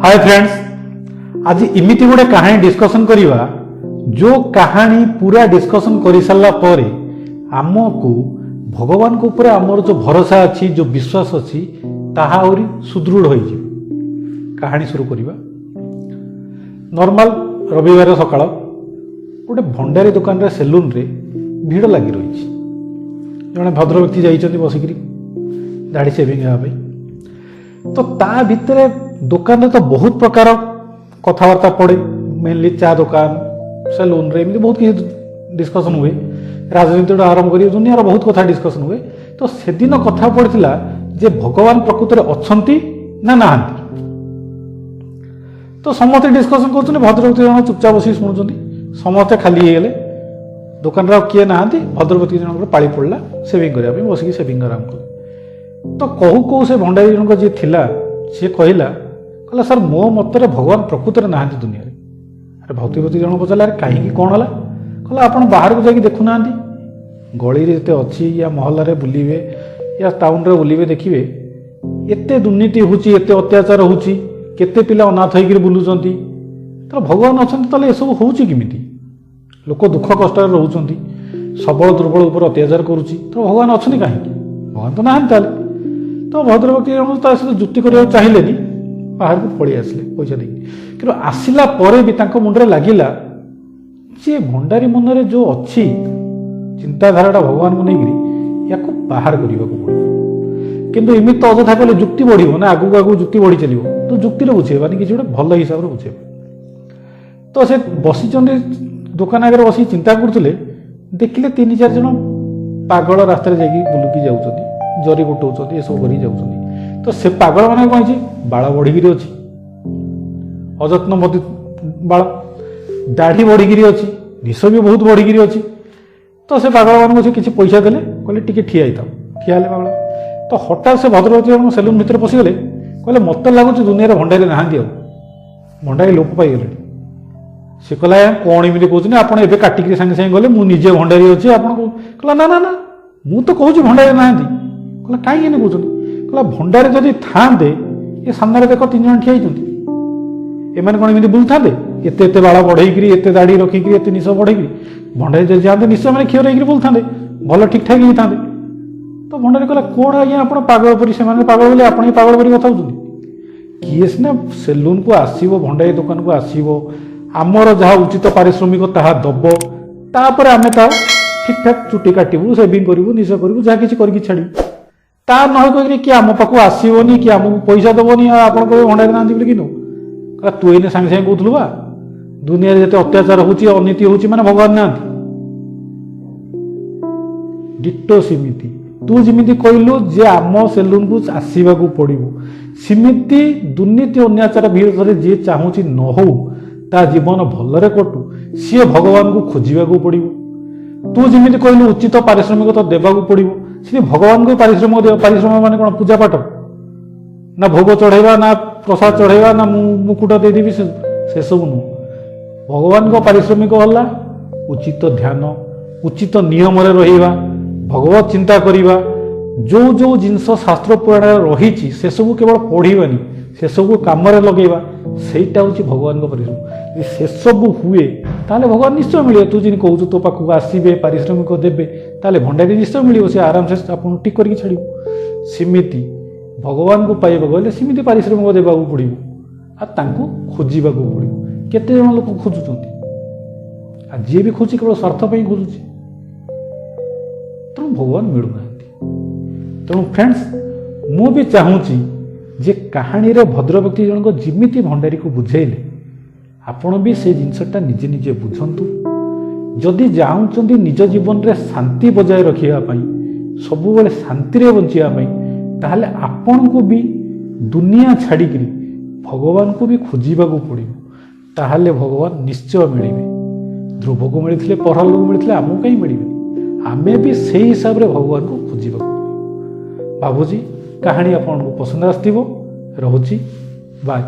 ହାଏ friends, ଆଜି ଏମିତି ଗୋଟେ କାହାଣୀ ଡିସ୍କସନ୍ କରିବା, ଯେଉଁ କାହାଣୀ ପୁରା ଡିସ୍କସନ୍ କରିସାରିଲା ପରେ ଆମକୁ ଭଗବାନଙ୍କ ଉପରେ ଆମର ଯେଉଁ ଭରସା ଅଛି, ଯେଉଁ ବିଶ୍ୱାସ ଅଛି, ତାହା ଆହୁରି ସୁଦୃଢ଼ ହୋଇଯିବ। କାହାଣୀ ଶୁରୁ କରିବା। ନର୍ମାଲ ରବିବାର ସକାଳ, ଗୋଟେ ଭଣ୍ଡାରୀ ଦୋକାନରେ, ସେଲୁନରେ ଭିଡ଼ ଲାଗି ରହିଛି। ଜଣେ ଭଦ୍ର ବ୍ୟକ୍ତି ଯାଇଛନ୍ତି ବସିକିରି ଦାଢ଼ି ସେଭିଂ ହେବା ପାଇଁ। ତ ତା ଭିତରେ ଦୋକାନରେ ତ ବହୁତ ପ୍ରକାର କଥାବାର୍ତ୍ତା ପଡ଼େ। ମେନଲି ଚା ଦୋକାନ, ସେଲୁନରେ ଏମିତି ବହୁତ କିଛି ଡିସ୍କସନ୍ ହୁଏ। ରାଜନୀତିଠୁ ଆରମ୍ଭ କରି ଦୁନିଆର ବହୁତ କଥା ଡିସ୍କସନ୍ ହୁଏ। ତ ସେଦିନ କଥା ପଡ଼ିଥିଲା ଯେ ଭଗବାନ ପ୍ରକୃତରେ ଅଛନ୍ତି ନା ନାହାନ୍ତି। ତ ସମସ୍ତେ ଡିସ୍କସନ୍ କରୁଛନ୍ତି, ଭଦ୍ରବ୍ୟକ୍ତି ଜଣ ଚୁପଚାପ ବସିକି ଶୁଣୁଛନ୍ତି। ସମସ୍ତେ ଖାଲି ହେଇଗଲେ, ଦୋକାନରେ ଆଉ କିଏ ନାହାନ୍ତି। ଭଦ୍ରବ୍ୟକ୍ତି ଜଣଙ୍କର ପାଳି ପଡ଼ିଲା ସେଭିଂ କରିବା ପାଇଁ। ବସିକି ସେଭିଂ ଆରମ୍ଭ କଲେ। ତ କହୁ କହୁ ସେ ଭଣ୍ଡାରୀ ଜଣକ ଯିଏ ଥିଲା, ସିଏ କହିଲା, "ସାର୍, ମୋ ମତରେ ଭଗବାନ ପ୍ରକୃତରେ ନାହାନ୍ତି ଦୁନିଆରେ।" ଆରେ, ଭଦ୍ରବ୍ୟକ୍ତି ଜଣ ପଚାରିଲା, "ଆରେ, କାହିଁକି, କ'ଣ ହେଲା?" କହିଲା, "ଆପଣ ବାହାରକୁ ଯାଇକି ଦେଖୁନାହାନ୍ତି, ଗଳିରେ ଯେତେ ଅଛି, ୟା ମହଲାରେ ବୁଲିବେ ୟା ଟାଉନରେ ବୁଲିବେ, ଦେଖିବେ ଏତେ ଦୁର୍ନୀତି ହେଉଛି, ଏତେ ଅତ୍ୟାଚାର ହେଉଛି, କେତେ ପିଲା ଅନାଥ ହେଇକିରି ବୁଲୁଛନ୍ତି। ତ ଭଗବାନ ଅଛନ୍ତି, ତାହେଲେ ଏସବୁ ହେଉଛି କେମିତି? ଲୋକ ଦୁଃଖ କଷ୍ଟରେ ରହୁଛନ୍ତି, ସବଳ ଦୁର୍ବଳ ଉପରେ ଅତ୍ୟାଚାର କରୁଛି, ତ ଭଗବାନ ଅଛନ୍ତି କାହିଁକି? ଭଗବାନ ତ ନାହାନ୍ତି ତାହେଲେ।" ତ ଭଦ୍ରବ୍ୟକ୍ତି ଜଣ ତା ସହିତ ଯୁକ୍ତି କରିବାକୁ ଚାହିଁଲେନି, ବାହାରକୁ ପଳେଇ ଆସିଲେ ପଇସା ଦେଇକି। କିନ୍ତୁ ଆସିଲା ପରେ ବି ତାଙ୍କ ମୁଣ୍ଡରେ ଲାଗିଲା ଯେ ଭଣ୍ଡାରୀ ମନରେ ଯେଉଁ ଅଛି ଚିନ୍ତାଧାରାଟା ଭଗବାନଙ୍କୁ ନେଇକିରି, ୟାକୁ ବାହାର କରିବାକୁ ପଡ଼ିବ। କିନ୍ତୁ ଏମିତି ତ ଅଯଥା କଲେ ଯୁକ୍ତି ବଢ଼ିବ ନା, ଆଗକୁ ଆଗକୁ ଯୁକ୍ତି ବଢ଼ି ଚାଲିବ। ତ ଯୁକ୍ତିରେ ବୁଝେଇବାନି, କିଛି ଗୋଟେ ଭଲ ହିସାବରେ ବୁଝେଇବା। ତ ସେ ବସିଛନ୍ତି ଦୋକାନ ଆଗରେ, ବସିକି ଚିନ୍ତା କରୁଥିଲେ। ଦେଖିଲେ ତିନି ଚାରି ଜଣ ପାଗଳ ରାସ୍ତାରେ ଯାଇକି ବୁଲିକି ଯାଉଛନ୍ତି, ଜରି ଗୋଟଉଛନ୍ତି, ଏସବୁ କରିକି ଯାଉଛନ୍ତି। ତ ସେ ପାଗଳ ମାନେ କ'ଣ ହେଇଛି, ବାଳ ବଢ଼ିକିରି ଅଛି, ଅଯତ୍ନ ମତି ବାଳ, ଦାଢ଼ି ବଢ଼ିକିରି ଅଛି, ନିଶ ବି ବହୁତ ବଢ଼ିକିରି ଅଛି। ତ ସେ ପାଗଳମାନଙ୍କୁ ସେ କିଛି ପଇସା ଦେଲେ, କହିଲେ, "ଟିକେ ଠିଆ ହେଇଥାଉ।" ଠିଆ ହେଲେ ପାଗଳ। ତ ହଠାତ୍ ସେ ଭଦ୍ରବ୍ୟକ୍ତି ଜଣକ ସେଲୁନ୍ ଭିତରେ ପଶିଗଲେ। କହିଲେ, "ମୋତେ ଲାଗୁଛି ଦୁନିଆରେ ଭଣ୍ଡାରୀ ନାହାନ୍ତି ଆଉ, ଭଣ୍ଡାରୀ ଲୋପ ପାଇଗଲେଣି।" ସେ କହିଲା, "ଆଜ୍ଞା, କ'ଣ ଏମିତି କହୁଛନ୍ତି ଆପଣ? ଏବେ କାଟିକିରି ସାଙ୍ଗେ ସାଙ୍ଗେ ଗଲେ, ମୁଁ ନିଜେ ଭଣ୍ଡାରୀ ଅଛି, ଆପଣ କହିଲା, "ନା ନା ନା, ମୁଁ ତ କହୁଛି ଭଣ୍ଡାରୀ ନାହାନ୍ତି।" କହିଲା, "କାହିଁକି ଏମିତି କହୁଛନ୍ତି?" କହିଲା, "ଭଣ୍ଡାରୀ ଯଦି ଥାଆନ୍ତେ, ଏ ସାମ୍ନାରେ ଦେଖ ତିନି ଜଣ ଠିଆ ହେଇଛନ୍ତି, ଏମାନେ କ'ଣ ଏମିତି ବୁଲୁଥାନ୍ତେ, ଏତେ ଏତେ ବାଳ ବଢ଼େଇକିରି, ଏତେ ଦାଢ଼ି ରଖିକିରି, ଏତେ ନିଶ ବଢ଼େଇକିରି? ଭଣ୍ଡାରୀ ଯଦି ଯାଆନ୍ତେ, ନିଶ୍ଚୟ ମାନେ ଖିଅର ହେଇକିରି ବୁଲୁଥାନ୍ତେ, ଭଲ ଠିକ୍ ଠାକ୍ ହେଇଥାନ୍ତେ।" ତ ଭଣ୍ଡାରୀ କହିଲା, "କ'ଣ ଆଜ୍ଞା, ଆପଣ ପାଗଳ ପରି, ସେମାନେ ପାଗଳ ବୋଲି ଆପଣ ହିଁ ପାଗଳ ପରି କଥା ହେଉଛନ୍ତି? କିଏ ସିନା ସେଲୁନକୁ ଆସିବ, ଭଣ୍ଡାରୀ ଦୋକାନକୁ ଆସିବ, ଆମର ଯାହା ଉଚିତ ପାରିଶ୍ରମିକ ତାହା ଦବ, ତାପରେ ଆମେ ତା ଠିକ୍ ଠାକ୍ ଚୁଟି କାଟିବୁ, ସେଭିଂ କରିବୁ, ନିଶ କରିବୁ, ଯାହା କିଛି କରିକି ଛାଡ଼ିବୁ। ତା ନ କହିକିରି କିଏ ଆମ ପାଖକୁ ଆସିବନି କି ଆମକୁ ପଇସା ଦବନି, ଆଉ ଆପଣ କହିବେ ଭଣ୍ଡାରୀ ନାହାନ୍ତି ବୋଲି।" କିନ୍ତୁ କହିଲା, "ତୁ ଏଇନେ ସାଙ୍ଗେ ସାଙ୍ଗେ କହୁଥିଲୁ ବା, ଦୁନିଆରେ ଯେତେ ଅତ୍ୟାଚାର ହେଉଛି, ଅନୀତି ହେଉଛି, ମାନେ ଭଗବାନ ନାହାନ୍ତି। ଡିଟୋ ସେମିତି ତୁ ଯେମିତି କହିଲୁ ଯେ ଆମ ସେଲୁନକୁ ଆସିବାକୁ ପଡ଼ିବ, ସେମିତି ଦୁର୍ନୀତି ଅନ୍ୟାଚାର ବିରୋଧରେ ଯିଏ ଚାହୁଁଛି ନ ହଉ, ତା ଜୀବନ ଭଲରେ କଟୁ, ସିଏ ଭଗବାନଙ୍କୁ ଖୋଜିବାକୁ ପଡ଼ିବ। ତୁ ଯେମିତି କହିଲୁ ଉଚିତ ପାରିଶ୍ରମିକ ତ ଦେବାକୁ ପଡ଼ିବ, ସେଠି ଭଗବାନଙ୍କୁ ପାରିଶ୍ରମିକ ଦେବ। ପାରିଶ୍ରମିକ ମାନେ କ'ଣ ପୂଜା ପାଠ ନା ଭୋଗ ଚଢ଼େଇବା ନା ପ୍ରସାଦ ଚଢ଼େଇବା ନା ମୁଁ ମୁକୁଟ ଦେଇଦେବି, ସେସବୁ ନୁହଁ। ଭଗବାନଙ୍କ ପାରିଶ୍ରମିକ ହେଲା ଉଚିତ ଧ୍ୟାନ, ଉଚିତ ନିୟମରେ ରହିବା, ଭଗବତ ଚିନ୍ତା କରିବା। ଯୋଉ ଯୋଉ ଜିନିଷ ଶାସ୍ତ୍ର ପୁରାଣରେ ରହିଛି, ସେସବୁ କେବଳ ପଢ଼ିବାନି, ସେସବୁ କାମରେ ଲଗେଇବା, ସେଇଟା ହେଉଛି ଭଗବାନଙ୍କ ପରିଶ୍ରମ। ଯଦି ସେସବୁ ହୁଏ, ତାହେଲେ ଭଗବାନ ନିଶ୍ଚୟ ମିଳିବ। ତୁ ଯେମିତି କହୁଛୁ ତୋ ପାଖକୁ ଆସିବେ, ପାରିଶ୍ରମିକ ଦେବେ, ତାହେଲେ ଭଣ୍ଡାରୀ ନିଶ୍ଚୟ ମିଳିବ, ସେ ଆରାମସେ ଆପଣଙ୍କୁ ଠିକ୍ କରିକି ଛାଡ଼ିବ। ସେମିତି ଭଗବାନଙ୍କୁ ପାଇବାକୁ ହେଲେ ସେମିତି ପାରିଶ୍ରମିକ ଦେବାକୁ ପଡ଼ିବ ଆଉ ତାଙ୍କୁ ଖୋଜିବାକୁ ପଡ଼ିବ। କେତେ ଜଣ ଲୋକ ଖୋଜୁଛନ୍ତି? ଆଉ ଯିଏ ବି ଖୋଜୁଛି, କେବଳ ସ୍ୱାର୍ଥ ପାଇଁ ଖୋଜୁଛି। ତେଣୁ ଭଗବାନ ମିଳୁନାହାନ୍ତି। ତେଣୁ ଫ୍ରେଣ୍ଡସ୍, ମୁଁ ବି ଚାହୁଁଛି ଯେ କାହାଣୀରେ ଭଦ୍ରବ୍ୟକ୍ତି ଜଣକ ଯେମିତି ଭଣ୍ଡାରୀକୁ ବୁଝେଇଲେ, ଆପଣ ବି ସେ ଜିନିଷଟା ନିଜେ ନିଜେ ବୁଝନ୍ତୁ। ଯଦି ଚାହୁଁଛନ୍ତି ନିଜ ଜୀବନରେ ଶାନ୍ତି ବଜାୟ ରଖିବା ପାଇଁ, ସବୁବେଳେ ଶାନ୍ତିରେ ବଞ୍ଚିବା ପାଇଁ, ତାହେଲେ ଆପଣଙ୍କୁ ବି ଦୁନିଆ ଛାଡ଼ିକିରି ଭଗବାନଙ୍କୁ ବି ଖୋଜିବାକୁ ପଡ଼ିବ। ତାହେଲେ ଭଗବାନ ନିଶ୍ଚୟ ମିଳିବେ। ଧ୍ରୁବକୁ ମିଳିଥିଲେ, ପ୍ରହ୍ଲାଦକୁ ମିଳିଥିଲେ, ଆମକୁ କାହିଁ ମିଳିବେନି? ଆମେ ବି ସେଇ ହିସାବରେ ଭଗବାନଙ୍କୁ ଖୋଜିବାକୁ ପଡ଼ିବ। ଭାବୁଛି କାହାଣୀ ଆପଣଙ୍କୁ ପସନ୍ଦ ଆସିଥିବ। ରହୁଛି, ବାଏ।